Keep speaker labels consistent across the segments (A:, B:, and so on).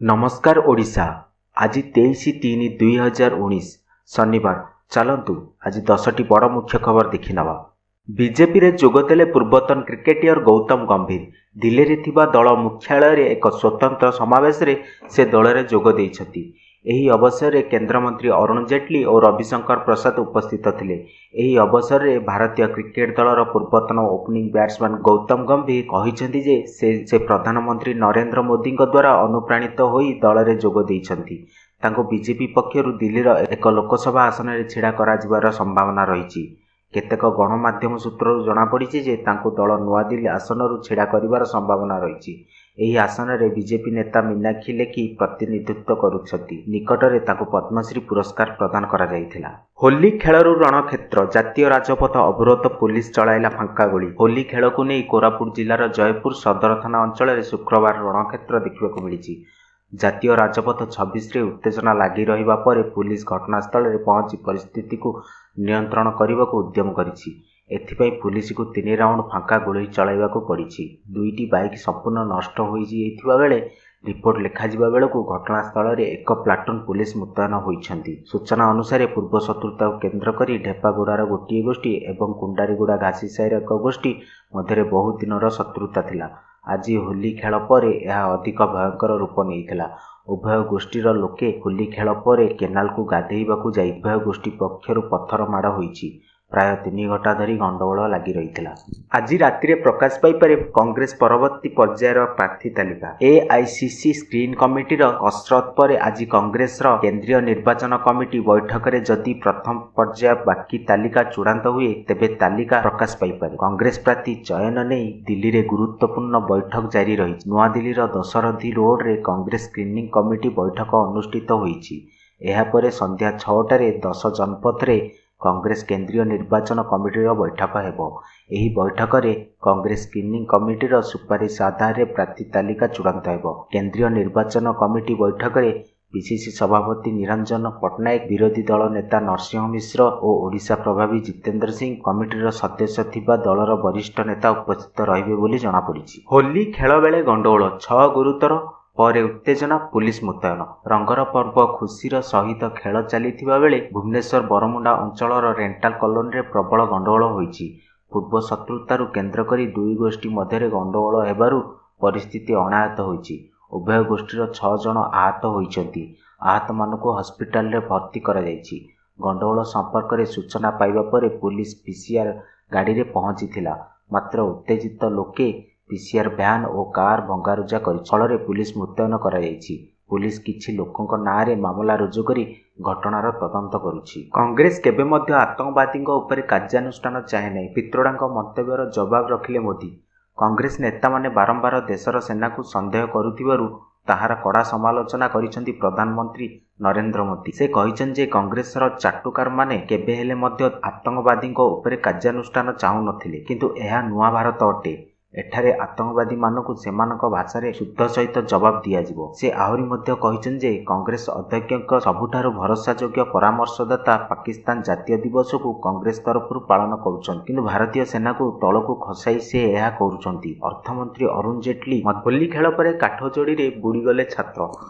A: ନମସ୍କାର ଓଡ଼ିଶା। ଆଜି 23/3/2019 ଶନିବାର। ଚାଲନ୍ତୁ ଆଜି 10ଟି ବଡ଼ ମୁଖ୍ୟ ଖବର ଦେଖିନେବା। ବିଜେପିରେ ଯୋଗଦେଲେ ପୂର୍ବତନ କ୍ରିକେଟିୟର ଗୌତମ ଗମ୍ଭୀର। ଦିଲ୍ଲୀରେ ଥିବା ଦଳ ମୁଖ୍ୟାଳୟରେ ଏକ ସ୍ୱତନ୍ତ୍ର ସମାବେଶରେ ସେ ଦଳରେ ଯୋଗ ଦେଇଛନ୍ତି। ଏହି ଅବସରରେ କେନ୍ଦ୍ରମନ୍ତ୍ରୀ ଅରୁଣ ଜେଟଲୀ ଓ ରବିଶଙ୍କର ପ୍ରସାଦ ଉପସ୍ଥିତ ଥିଲେ। ଏହି ଅବସରରେ ଭାରତୀୟ କ୍ରିକେଟ ଦଳର ପୂର୍ବତନ ଓପନିଂ ବ୍ୟାଟ୍ସମ୍ୟାନ୍ ଗୌତମ ଗମ୍ଭୀର କହିଛନ୍ତି ଯେ ସେ ପ୍ରଧାନମନ୍ତ୍ରୀ ନରେନ୍ଦ୍ର ମୋଦିଙ୍କ ଦ୍ୱାରା ଅନୁପ୍ରାଣିତ ହୋଇ ଦଳରେ ଯୋଗ ଦେଇଛନ୍ତି। ତାଙ୍କୁ ବିଜେପି ପକ୍ଷରୁ ଦିଲ୍ଲୀର ଏକ ଲୋକସଭା ଆସନରେ ଛିଡ଼ା କରାଯିବାର ସମ୍ଭାବନା ରହିଛି। କେତେକ ଗଣମାଧ୍ୟମ ସୂତ୍ରରୁ ଜଣାପଡ଼ିଛି ଯେ ତାଙ୍କୁ ଦଳ ନୂଆଦିଲ୍ଲୀ ଆସନରୁ ଛିଡ଼ା କରିବାର ସମ୍ଭାବନା ରହିଛି। ଏହି ଆସନରେ ବିଜେପି ନେତା ମୀନାକ୍ଷୀ ଲେଖି ପ୍ରତିନିଧିତ୍ୱ କରୁଛନ୍ତି। ନିକଟରେ ତାଙ୍କୁ ପଦ୍ମଶ୍ରୀ ପୁରସ୍କାର ପ୍ରଦାନ କରାଯାଇଥିଲା। ହୋଲି ଖେଳରୁ ରଣକ୍ଷେତ୍ର, ଜାତୀୟ ରାଜପଥ ଅବରୋଧ, ପୋଲିସ ଚଳାଇଲା ଫାଙ୍କା ଗୁଳି। ହୋଲି ଖେଳକୁ ନେଇ କୋରାପୁଟ ଜିଲ୍ଲାର ଜୟପୁର ସଦର ଥାନା ଅଞ୍ଚଳରେ ଶୁକ୍ରବାର ରଣକ୍ଷେତ୍ର ଦେଖିବାକୁ ମିଳିଛି। ଜାତୀୟ ରାଜପଥ 26ରେ ଉତ୍ତେଜନା ଲାଗି ରହିବା ପରେ ପୋଲିସ ଘଟଣାସ୍ଥଳରେ ପହଞ୍ଚି ପରିସ୍ଥିତିକୁ ନିୟନ୍ତ୍ରଣ କରିବାକୁ ଉଦ୍ୟମ କରିଛି। ଏଥିପାଇଁ ପୋଲିସକୁ 3 ରାଉଣ୍ଡ ଫାଙ୍କା ଗୁଳି ଚଳାଇବାକୁ ପଡ଼ିଛି। 2ଟି ବାଇକ୍ ସମ୍ପୂର୍ଣ୍ଣ ନଷ୍ଟ ହୋଇଯାଇଥିବା ବେଳେ ରିପୋର୍ଟ ଲେଖାଯିବା ବେଳକୁ ଘଟଣାସ୍ଥଳରେ ଏକ ପ୍ଲାଟୁନ୍ ପୋଲିସ ମୁତୟନ ହୋଇଛନ୍ତି। ସୂଚନା ଅନୁସାରେ, ପୂର୍ବ ଶତ୍ରୁତାକୁ କେନ୍ଦ୍ର କରି ଢେପାଗୁଡ଼ାର ଗୋଟିଏ ଗୋଷ୍ଠୀ ଏବଂ କୁଣ୍ଡାରିଗୁଡ଼ା ଘାସିସାହିର ଏକ ଗୋଷ୍ଠୀ ମଧ୍ୟରେ ବହୁ ଦିନର ଶତ୍ରୁତା ଥିଲା। ଆଜି ହୋଲି ଖେଳ ପରେ ଏହା ଅଧିକ ଭୟଙ୍କର ରୂପ ନେଇଥିଲା। ଉଭୟ ଗୋଷ୍ଠୀର ଲୋକେ ହୋଲି ଖେଳ ପରେ କେନାଲକୁ ଗାଧୋଇବାକୁ ଯାଇ ଉଭୟ ଗୋଷ୍ଠୀ ପକ୍ଷରୁ ପଥର ମାଡ଼ ହୋଇଛି। ପ୍ରାୟ 3 ଘଣ୍ଟା ଧରି ଗଣ୍ଡଗୋଳ ଲାଗି ରହିଥିଲା। ଆଜି ରାତିରେ ପ୍ରକାଶ ପାଇପାରେ କଂଗ୍ରେସ ପରବର୍ତ୍ତୀ ପର୍ଯ୍ୟାୟର ପ୍ରାର୍ଥୀ ତାଲିକା। ଏଆଇସିସି ସ୍କ୍ରିନ୍ କମିଟିର କସରତ ପରେ ଆଜି କଂଗ୍ରେସର କେନ୍ଦ୍ରୀୟ ନିର୍ବାଚନ କମିଟି ବୈଠକରେ ଯଦି ପ୍ରଥମ ପର୍ଯ୍ୟାୟ ବାକି ତାଲିକା ଚୂଡ଼ାନ୍ତ ହୁଏ, ତେବେ ତାଲିକା ପ୍ରକାଶ ପାଇପାରେ। କଂଗ୍ରେସ ପ୍ରାର୍ଥୀ ଚୟନ ନେଇ ଦିଲ୍ଲୀରେ ଗୁରୁତ୍ୱପୂର୍ଣ୍ଣ ବୈଠକ ଜାରି ରହିଛି। ନୂଆଦିଲ୍ଲୀର ଦଶରଥୀ ରୋଡରେ କଂଗ୍ରେସ ସ୍କ୍ରିନିଂ କମିଟି ବୈଠକ ଅନୁଷ୍ଠିତ ହୋଇଛି। ଏହାପରେ ସନ୍ଧ୍ୟା 6ଟାରେ 10 ଜନପଥରେ କଂଗ୍ରେସ କେନ୍ଦ୍ରୀୟ ନିର୍ବାଚନ କମିଟିର ବୈଠକ ହେବ। ଏହି ବୈଠକରେ କଂଗ୍ରେସ ସ୍କ୍ରିନିଂ କମିଟିର ସୁପାରିଶ ଆଧାରରେ ପ୍ରାର୍ଥୀ ତାଲିକା ଚୂଡ଼ାନ୍ତ ହେବ। କେନ୍ଦ୍ରୀୟ ନିର୍ବାଚନ କମିଟି ବୈଠକରେ ପିସିସି ସଭାପତି ନିରଞ୍ଜନ ପଟ୍ଟନାୟକ, ବିରୋଧୀ ଦଳ ନେତା ନରସିଂହ ମିଶ୍ର ଓ ଓଡ଼ିଶା ପ୍ରଭାରୀ ଜିତେନ୍ଦ୍ର ସିଂ, କମିଟିର ସଦସ୍ୟ ଥିବା ଦଳର ବରିଷ୍ଠ ନେତା ଉପସ୍ଥିତ ରହିବେ ବୋଲି ଜଣାପଡ଼ିଛି। ହୋଲି ଖେଳ ବେଳେ ଗଣ୍ଡଗୋଳ, 6 ଗୁରୁତର, ପରେ ଉତ୍ତେଜନା, ପୋଲିସ ମୁତୟନ। ରଙ୍ଗର ପର୍ବ ଖୁସିର ସହିତ ଖେଳ ଚାଲିଥିବା ବେଳେ ଭୁବନେଶ୍ୱର ବରମୁଣ୍ଡା ଅଞ୍ଚଳର ରେଣ୍ଟାଲ କଲୋନୀରେ ପ୍ରବଳ ଗଣ୍ଡଗୋଳ ହୋଇଛି। ପୂର୍ବ ଶତ୍ରୁତାରୁ କେନ୍ଦ୍ର କରି ଦୁଇ ଗୋଷ୍ଠୀ ମଧ୍ୟରେ ଗଣ୍ଡଗୋଳ ହେବାରୁ ପରିସ୍ଥିତି ଅଣାୟତ୍ତ ହୋଇଛି। ଉଭୟ ଗୋଷ୍ଠୀର 6 ଜଣ ଆହତ ହୋଇଛନ୍ତି। ଆହତମାନଙ୍କୁ ହସ୍ପିଟାଲରେ ଭର୍ତ୍ତି କରାଯାଇଛି। ଗଣ୍ଡଗୋଳ ସମ୍ପର୍କରେ ସୂଚନା ପାଇବା ପରେ ପୋଲିସ ପିସିଆର ଗାଡ଼ିରେ ପହଞ୍ଚିଥିଲା। ମାତ୍ର ଉତ୍ତେଜିତ ଲୋକେ ପିସିଆର ଭ୍ୟାନ୍ ଓ କାର ଭଙ୍ଗାରୁଜା କରି ଫଳରେ ପୋଲିସ ମୁତୟନ କରାଯାଇଛି। ପୋଲିସ କିଛି ଲୋକଙ୍କ ନାଁରେ ମାମଲା ରୁଜୁ କରି ଘଟଣାର ତଦନ୍ତ କରୁଛି। କଂଗ୍ରେସ କେବେ ମଧ୍ୟ ଆତଙ୍କବାଦୀଙ୍କ ଉପରେ କାର୍ଯ୍ୟାନୁଷ୍ଠାନ ଚାହେଁ ନାହିଁ, ପିତ୍ରୋଡ଼ାଙ୍କ ମନ୍ତବ୍ୟର ଜବାବ ରଖିଲେ ମୋଦି। କଂଗ୍ରେସ ନେତାମାନେ ବାରମ୍ବାର ଦେଶର ସେନାକୁ ସନ୍ଦେହ କରୁଥିବାରୁ ତାହାର କଡ଼ା ସମାଲୋଚନା କରିଛନ୍ତି ପ୍ରଧାନମନ୍ତ୍ରୀ ନରେନ୍ଦ୍ର ମୋଦି। ସେ କହିଛନ୍ତି ଯେ କଂଗ୍ରେସର ଚାଟୁକାରମାନେ କେବେ ହେଲେ ମଧ୍ୟ ଆତଙ୍କବାଦୀଙ୍କ ଉପରେ କାର୍ଯ୍ୟାନୁଷ୍ଠାନ ଚାହୁଁନଥିଲେ। କିନ୍ତୁ ଏହା ନୂଆ ଭାରତ ଅଟେ। ଏଠାରେ ଆତଙ୍କବାଦୀମାନଙ୍କୁ ସେମାନଙ୍କ ଭାଷାରେ ଶୁଦ୍ଧ ସହିତ ଜବାବ ଦିଆଯିବ। ସେ ଆହୁରି ମଧ୍ୟ କହିଛନ୍ତି ଯେ କଂଗ୍ରେସ ଅଧ୍ୟକ୍ଷଙ୍କ ସବୁଠାରୁ ଭରସାଯୋଗ୍ୟ ପରାମର୍ଶଦାତା ପାକିସ୍ତାନ ଜାତୀୟ ଦିବସକୁ କଂଗ୍ରେସ ତରଫରୁ ପାଳନ କରୁଛନ୍ତି, କିନ୍ତୁ ଭାରତୀୟ ସେନାକୁ ତଳକୁ ଖସାଇ ସେ ଏହା କରୁଛନ୍ତି। ଅର୍ଥମନ୍ତ୍ରୀ ଅରୁଣ ଜେଟଲୀ। ହୋଲି ଖେଳ ପରେ କାଠଯୋଡ଼ିରେ ବୁଡ଼ିଗଲେ ଛାତ୍ର।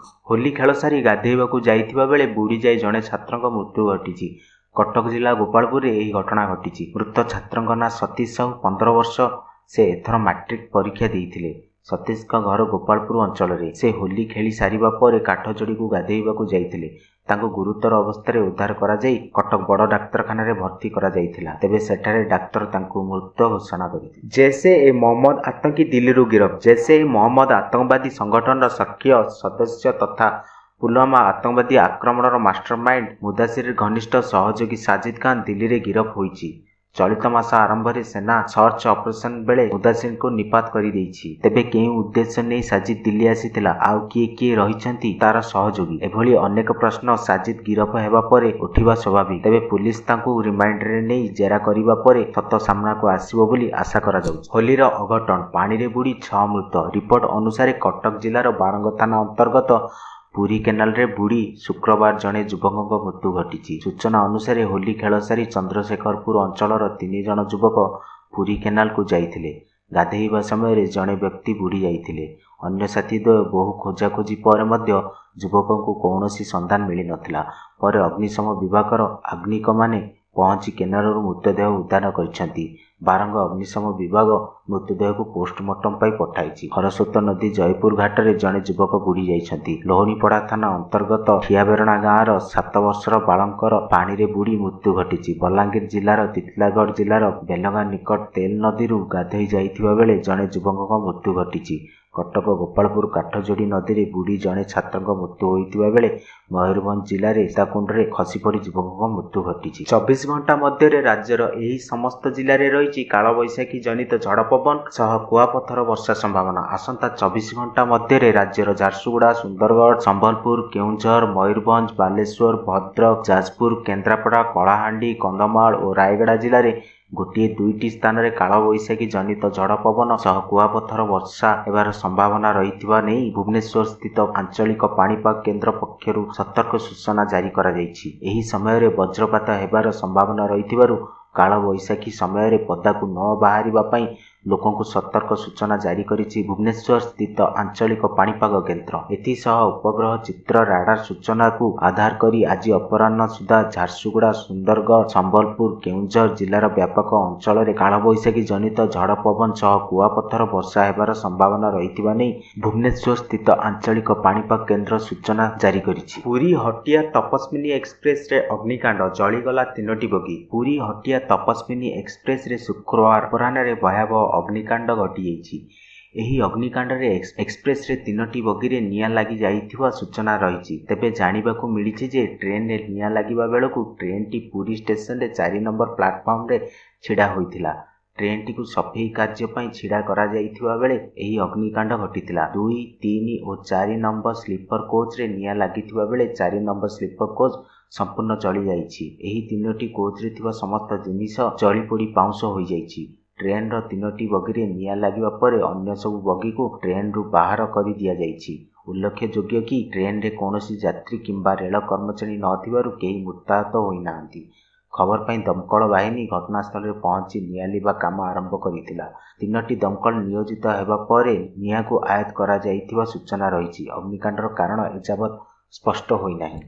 A: ହୋଲି ଖେଳ ସାରି ଗାଧୋଇବାକୁ ଯାଇଥିବା ବେଳେ ବୁଡ଼ିଯାଇ ଜଣେ ଛାତ୍ରଙ୍କ ମୃତ୍ୟୁ ଘଟିଛି। କଟକ ଜିଲ୍ଲା ଗୋପାଳପୁରରେ ଏହି ଘଟଣା ଘଟିଛି। ମୃତ ଛାତ୍ରଙ୍କ ନାଁ ସତୀଶ ସାହୁ, 15 ବର୍ଷ। ସେ ଏଥର ମାଟ୍ରିକ ପରୀକ୍ଷା ଦେଇଥିଲେ। ସତୀଶଙ୍କ ଘର ଗୋପାଳପୁର ଅଞ୍ଚଳରେ। ସେ ହୋଲି ଖେଳି ସାରିବା ପରେ କାଠଯୋଡ଼ିକୁ ଗାଧୋଇବାକୁ ଯାଇଥିଲେ। ତାଙ୍କୁ ଗୁରୁତର ଅବସ୍ଥାରେ ଉଦ୍ଧାର କରାଯାଇ କଟକ ବଡ଼ ଡାକ୍ତରଖାନାରେ ଭର୍ତ୍ତି କରାଯାଇଥିଲା। ତେବେ ସେଠାରେ ଡାକ୍ତର ତାଙ୍କୁ ମୃତ ଘୋଷଣା କରିଥିଲେ। ଜୈସେ ଏ ମହମ୍ମଦ ଆତଙ୍କୀ ଦିଲ୍ଲୀରୁ ଗିରଫ। ଜୈସେ ଏ ମହମ୍ମଦ ଆତଙ୍କବାଦୀ ସଂଗଠନର ସକ୍ରିୟ ସଦସ୍ୟ ତଥା ପୁଲୱାମା ଆତଙ୍କବାଦୀ ଆକ୍ରମଣର ମାଷ୍ଟରମାଇଣ୍ଡ ମୁଦାସିର ଘନିଷ୍ଠ ସହଯୋଗୀ ସାଜିଦ ଖାନ ଦିଲ୍ଲୀରେ ଗିରଫ ହୋଇଛି। ଚଳିତ ମାସ ଆରମ୍ଭରେ ସେନା ସର୍ଚ୍ଚ ଅପରେସନ ବେଳେ ମୁଦାସିରଙ୍କୁ ନିପାତ କରିଦେଇଛି। ତେବେ କେଉଁ ଉଦ୍ଦେଶ୍ୟ ନେଇ ସାଜିଦ ଦିଲ୍ଲୀ ଆସିଥିଲା, ଆଉ କିଏ କିଏ ରହିଛନ୍ତି ତାର ସହଯୋଗୀ, ଏଭଳି ଅନେକ ପ୍ରଶ୍ନ ସାଜିଦ ଗିରଫ ହେବା ପରେ ଉଠିବା ସ୍ୱାଭାବିକ। ତେବେ ପୋଲିସ ତାଙ୍କୁ ରିମାଣ୍ଡରେ ନେଇ ଜେରା କରିବା ପରେ ସତ ସାମ୍ନାକୁ ଆସିବ ବୋଲି ଆଶା କରାଯାଉଛି। ହୋଲିର ଅଘଟଣ, ପାଣିରେ ବୁଡ଼ି 6 ମୃତ। ରିପୋର୍ଟ ଅନୁସାରେ, କଟକ ଜିଲ୍ଲାର ବାରଙ୍ଗ ଥାନା ଅନ୍ତର୍ଗତ ପୁରୀ କେନାଲରେ ବୁଡ଼ି ଶୁକ୍ରବାର ଜଣେ ଯୁବକଙ୍କ ମୃତ୍ୟୁ ଘଟିଛି। ସୂଚନା ଅନୁସାରେ, ହୋଲି ଖେଳ ସାରି ଚନ୍ଦ୍ରଶେଖରପୁର ଅଞ୍ଚଳର 3 ଜଣ ଯୁବକ ପୁରୀ କେନାଲକୁ ଯାଇଥିଲେ। ଗାଧୋଇବା ସମୟରେ ଜଣେ ବ୍ୟକ୍ତି ବୁଡ଼ି ଯାଇଥିଲେ। ଅନ୍ୟ ସାଥୀ ଦ୍ୱୟ ବହୁ ଖୋଜାଖୋଜି ପରେ ମଧ୍ୟ ଯୁବକଙ୍କୁ କୌଣସି ସନ୍ଧାନ ମିଳିନଥିଲା। ପରେ ଅଗ୍ନିଶମ ବିଭାଗର ଆଗ୍ନିକମାନେ ପହଞ୍ଚି କେନାଲରୁ ମୃତଦେହ ଉଦ୍ଧାର କରିଛନ୍ତି। ବାରଙ୍ଗ ଅଗ୍ନିଶମ ବିଭାଗ ମୃତଦେହକୁ ପୋଷ୍ଟମର୍ଟମ ପାଇଁ ପଠାଇଛି। ଖରସ୍ରୋତ ନଦୀ ଜୟପୁର ଘାଟରେ ଜଣେ ଯୁବକ ବୁଡ଼ି ଯାଇଛନ୍ତି। ଲହୁଣୀପଡ଼ା ଥାନା ଅନ୍ତର୍ଗତ ଠିଆବେରଣା ଗାଁର 7 ବର୍ଷର ବାଳକଙ୍କର ପାଣିରେ ବୁଡ଼ି ମୃତ୍ୟୁ ଘଟିଛି। ବଲାଙ୍ଗୀର ଜିଲ୍ଲାର ତିତଲାଗଡ଼ ଜିଲ୍ଲାର ବେଲଗାଁ ନିକଟ ତେଲ ନଦୀରୁ ଗାଧୋଇ ଯାଇଥିବା ବେଳେ ଜଣେ ଯୁବକଙ୍କ ମୃତ୍ୟୁ ଘଟିଛି। କଟକ ଗୋପାଳପୁର କାଠଯୋଡ଼ି ନଦୀରେ ବୁଡ଼ି ଜଣେ ଛାତ୍ରଙ୍କ ମୃତ୍ୟୁ ହୋଇଥିବା ବେଳେ ମୟୂରଭଞ୍ଜ ଜିଲ୍ଲାରେ ସୀତାକୁଣ୍ଡରେ ଖସିପଡ଼ି ଯୁବକଙ୍କ ମୃତ୍ୟୁ ଘଟିଛି। 24 ଘଣ୍ଟା ମଧ୍ୟରେ ରାଜ୍ୟର ଏହି ସମସ୍ତ ଜିଲ୍ଲାରେ ରହିଛି କାଳବୈଶାଖୀ ଜନିତ ଝଡ଼ ପବନ ସହ କୁଆପଥର ବର୍ଷା ସମ୍ଭାବନା। ଆସନ୍ତା 24 ଘଣ୍ଟା ମଧ୍ୟରେ ରାଜ୍ୟର ଝାରସୁଗୁଡ଼ା, ସୁନ୍ଦରଗଡ଼, ସମ୍ବଲପୁର, କେଉଁଝର, ମୟୂରଭଞ୍ଜ, ବାଲେଶ୍ୱର, ଭଦ୍ରକ, ଯାଜପୁର, କେନ୍ଦ୍ରାପଡ଼ା, କଳାହାଣ୍ଡି, କନ୍ଧମାଳ ଓ ରାୟଗଡ଼ା ଜିଲ୍ଲାରେ ଗୋଟିଏ ଦୁଇଟି ସ୍ଥାନରେ କାଳବୈଶାଖୀ ଜନିତ ଝଡ଼ ପବନ ସହ କୁଆପଥର ବର୍ଷା ହେବାର ସମ୍ଭାବନା ରହିଥିବା ନେଇ ଭୁବନେଶ୍ୱର ସ୍ଥିତ ଆଞ୍ଚଳିକ ପାଣିପାଗ କେନ୍ଦ୍ର ପକ୍ଷରୁ ସତର୍କ ସୂଚନା ଜାରି କରାଯାଇଛି। ଏହି ସମୟରେ ବଜ୍ରପାତ ହେବାର ସମ୍ଭାବନା ରହିଥିବାରୁ କାଳବୈଶାଖୀ ସମୟରେ ପଦାକୁ ନ ବାହାରିବା ପାଇଁ ଲୋକଙ୍କୁ ସତର୍କ ସୂଚନା ଜାରି କରିଛି ଭୁବନେଶ୍ୱର ସ୍ଥିତ ଆଞ୍ଚଳିକ ପାଣିପାଗ କେନ୍ଦ୍ର। ଏଥିସହ ଉପଗ୍ରହ ଚିତ୍ର, ରାଡାର ସୂଚନାକୁ ଆଧାର କରି ଆଜି ଅପରାହ୍ନ ସୁଦ୍ଧା ଝାରସୁଗୁଡ଼ା, ସୁନ୍ଦରଗଡ଼, ସମ୍ବଲପୁର, କେଉଁଝର ଜିଲ୍ଲାର ବ୍ୟାପକ ଅଞ୍ଚଳରେ କାଳବୈଶାଖୀ ଜନିତ ଝଡ଼ ପବନ ସହ କୁଆପଥର ବର୍ଷା ହେବାର ସମ୍ଭାବନା ରହିଥିବା ନେଇ ଭୁବନେଶ୍ୱର ସ୍ଥିତ ଆଞ୍ଚଳିକ ପାଣିପାଗ କେନ୍ଦ୍ର ସୂଚନା ଜାରି କରିଛି। ପୁରୀ ହଟିଆ ତପସ୍ୱିନୀ ଏକ୍ସପ୍ରେସରେ ଅଗ୍ନିକାଣ୍ଡ, ଜଳିଗଲା 3ଟି ବଗି। ପୁରୀ ହଟିଆ ତପସ୍ୱିନୀ ଏକ୍ସପ୍ରେସରେ ଶୁକ୍ରବାର ଅପରାହ୍ନରେ ଭୟାବହ ଅଗ୍ନିକାଣ୍ଡ ଘଟିଯାଇଛି। ଏହି ଅଗ୍ନିକାଣ୍ଡରେ ଏକ୍ସପ୍ରେସରେ 3ଟି ବଗିରେ ନିଆଁ ଲାଗି ଯାଇଥିବା ସୂଚନା ରହିଛି। ତେବେ ଜାଣିବାକୁ ମିଳିଛି ଯେ ଟ୍ରେନରେ ନିଆଁ ଲାଗିବା ବେଳକୁ ଟ୍ରେନଟି ପୁରୀ ଷ୍ଟେସନରେ 4 ନମ୍ବର ପ୍ଲାଟଫର୍ମରେ ଛିଡ଼ା ହୋଇଥିଲା। ଟ୍ରେନଟିକୁ ସଫେଇ କାର୍ଯ୍ୟ ପାଇଁ ଛିଡ଼ା କରାଯାଇଥିବା ବେଳେ ଏହି ଅଗ୍ନିକାଣ୍ଡ ଘଟିଥିଲା। 2, 3 ଓ 4 ନମ୍ବର ସ୍ଲିପର କୋଚରେ ନିଆଁ ଲାଗିଥିବା ବେଳେ 4 ନମ୍ବର ସ୍ଲିପର କୋଚ୍ ସମ୍ପୂର୍ଣ୍ଣ ଜଳିଯାଇଛି। ଏହି 3ଟି କୋଚରେ ଥିବା ସମସ୍ତ ଜିନିଷ ଜଳିପୋଡ଼ି ପାଉଁଶ ହୋଇଯାଇଛି। ଟ୍ରେନର 3ଟି ବଗିରେ ନିଆଁ ଲାଗିବା ପରେ ଅନ୍ୟ ସବୁ ବଗିକୁ ଟ୍ରେନରୁ ବାହାର କରି ଦିଆଯାଇଛି। ଉଲ୍ଲେଖଯୋଗ୍ୟ କି ଟ୍ରେନରେ କୌଣସି ଯାତ୍ରୀ କିମ୍ବା ରେଳ କର୍ମଚାରୀ ନଥିବାରୁ କେହି ମୃତାହତ ହୋଇନାହାନ୍ତି। ଖବର ପାଇଁ ଦମକଳ ବାହିନୀ ଘଟଣାସ୍ଥଳରେ ପହଞ୍ଚି ନିଆଁ ଲିଭା କାମ ଆରମ୍ଭ କରିଥିଲା। 3ଟି ଦମକଳ ନିୟୋଜିତ ହେବା ପରେ ନିଆଁକୁ ଆୟତ୍ତ କରାଯାଇଥିବା ସୂଚନା ରହିଛି। ଅଗ୍ନିକାଣ୍ଡର କାରଣ ଏଯାବତ୍ ସ୍ପଷ୍ଟ ହୋଇନାହିଁ।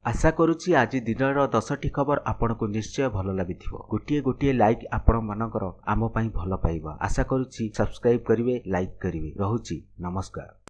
A: ଆଶା କରୁଛି ଆଜି ଦିନର 10ଟି ଖବର ଆପଣଙ୍କୁ ନିଶ୍ଚୟ ଭଲ ଲାଗିଥିବ। ଗୋଟିଏ ଗୋଟିଏ ଲାଇକ୍ ଆପଣମାନଙ୍କର ଆମ ପାଇଁ ଭଲ ପାଇବା। ଆଶା କରୁଛି ସବସ୍କ୍ରାଇବ୍ କରିବେ, ଲାଇକ୍ କରିବେ। ରହୁଛି, ନମସ୍କାର।